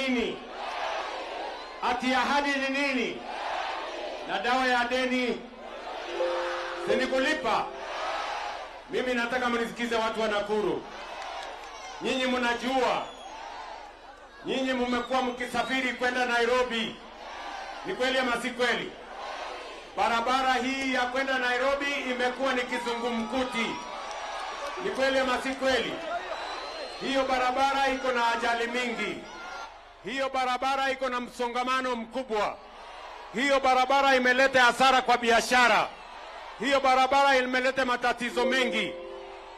nini? Ati ahadi ni nini? Na dawa ya deni si ni kulipa? Mimi nataka mnisikize watu wa Nakuru. Nyinyi mnajua, nyinyi mmekuwa mkisafiri kwenda Nairobi. Ni kweli ama si kweli? Barabara hii ya kwenda Nairobi imekuwa ni kizungumkuti. Ni kweli ama si kweli? Hiyo barabara iko na ajali mingi. Hiyo barabara iko na msongamano mkubwa. Hiyo barabara imeleta hasara kwa biashara. Hiyo barabara imeleta matatizo mengi.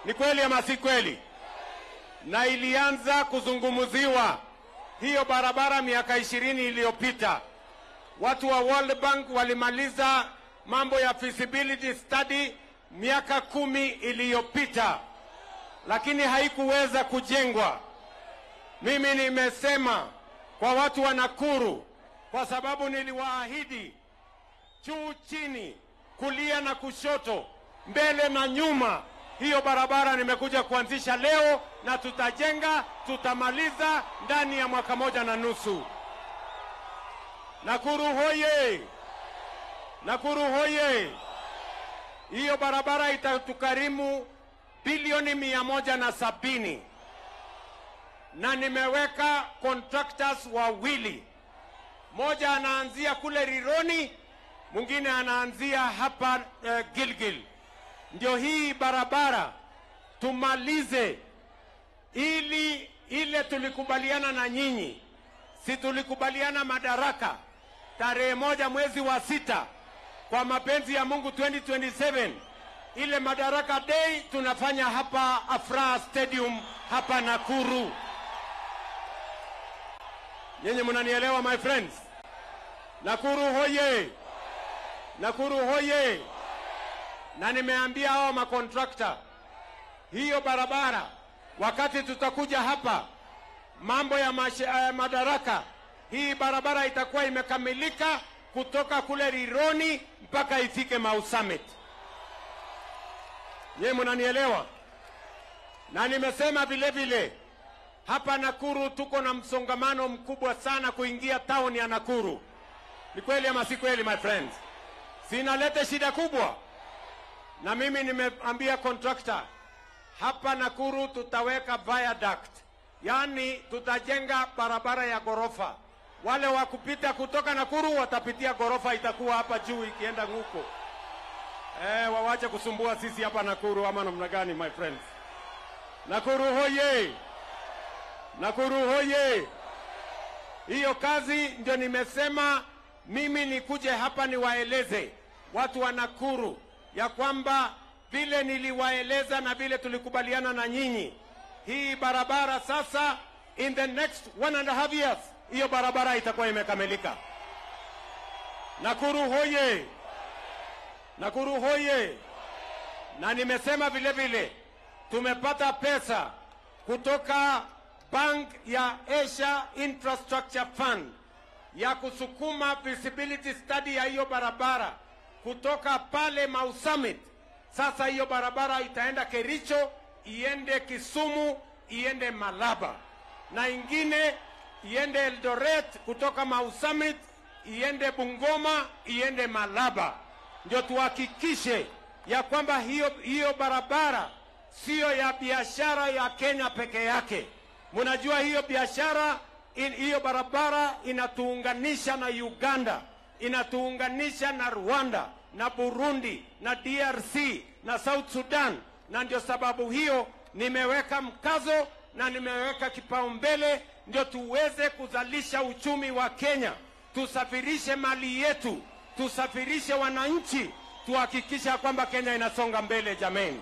Ni kweli ama si kweli? Na ilianza kuzungumziwa hiyo barabara miaka 20 iliyopita. Watu wa World Bank walimaliza mambo ya feasibility study miaka 10 iliyopita, lakini haikuweza kujengwa. Mimi nimesema kwa watu wa Nakuru, kwa sababu niliwaahidi juu chini, kulia na kushoto, mbele na nyuma, hiyo barabara nimekuja kuanzisha leo, na tutajenga, tutamaliza ndani ya mwaka 1.5. Nakuru hoye! Nakuru hoye! Hiyo barabara itatukarimu bilioni 170. Na nimeweka contractors wawili. Moja anaanzia kule Rironi, mwingine anaanzia hapa Gilgil. Ndio hii barabara tumalize, ili ile tulikubaliana na nyinyi. Si tulikubaliana madaraka tarehe 1 mwezi wa 6 kwa mapenzi ya Mungu 2027, ile Madaraka Day tunafanya hapa Afraha Stadium hapa Nakuru. Nyinyi mnanielewa my friends? Nakuru hoye! Nakuru hoye! Na nimeambia hao makontrakta, hiyo barabara wakati tutakuja hapa mambo ya madaraka, hii barabara itakuwa imekamilika kutoka kule Rironi mpaka ifike Mau Summit. Nyinyi mnanielewa? Na nimesema vile vile hapa Nakuru tuko na msongamano mkubwa sana kuingia town ya Nakuru. Ni kweli ama si kweli my friends? Sinalete shida kubwa. Na mimi nimeambia contractor, hapa Nakuru tutaweka viaduct. Yaani tutajenga barabara ya gorofa. Wale wa kupita kutoka Nakuru watapitia gorofa, itakuwa hapa juu ikienda huko. Wawache kusumbua sisi hapa Nakuru ama namna gani my friends? Nakuru hoye! Nakuru hoye! Hiyo kazi ndio nimesema mimi nikuje hapa niwaeleze watu wa Nakuru ya kwamba vile niliwaeleza na vile tulikubaliana na nyinyi, hii barabara sasa in the next 1.5 years hiyo barabara itakuwa imekamilika. Nakuru hoye! Nakuru hoye! Na nimesema vile vile tumepata pesa kutoka Bank ya Asia Infrastructure Fund ya kusukuma feasibility study ya hiyo barabara kutoka pale Mau Summit. Sasa hiyo barabara itaenda Kericho, iende Kisumu, iende Malaba, na ingine iende Eldoret kutoka Mau Summit, iende Bungoma, iende Malaba. Ndio tuhakikishe ya kwamba hiyo barabara sio ya biashara ya Kenya peke yake. Mnajua hiyo biashara, hiyo barabara inatuunganisha na Uganda, inatuunganisha na Rwanda, na Burundi, na DRC, na South Sudan. Na ndio sababu hiyo nimeweka mkazo na nimeweka kipaumbele ndio tuweze kuzalisha uchumi wa Kenya, tusafirishe mali yetu, tusafirishe wananchi, tuhakikisha kwamba Kenya inasonga mbele jameni.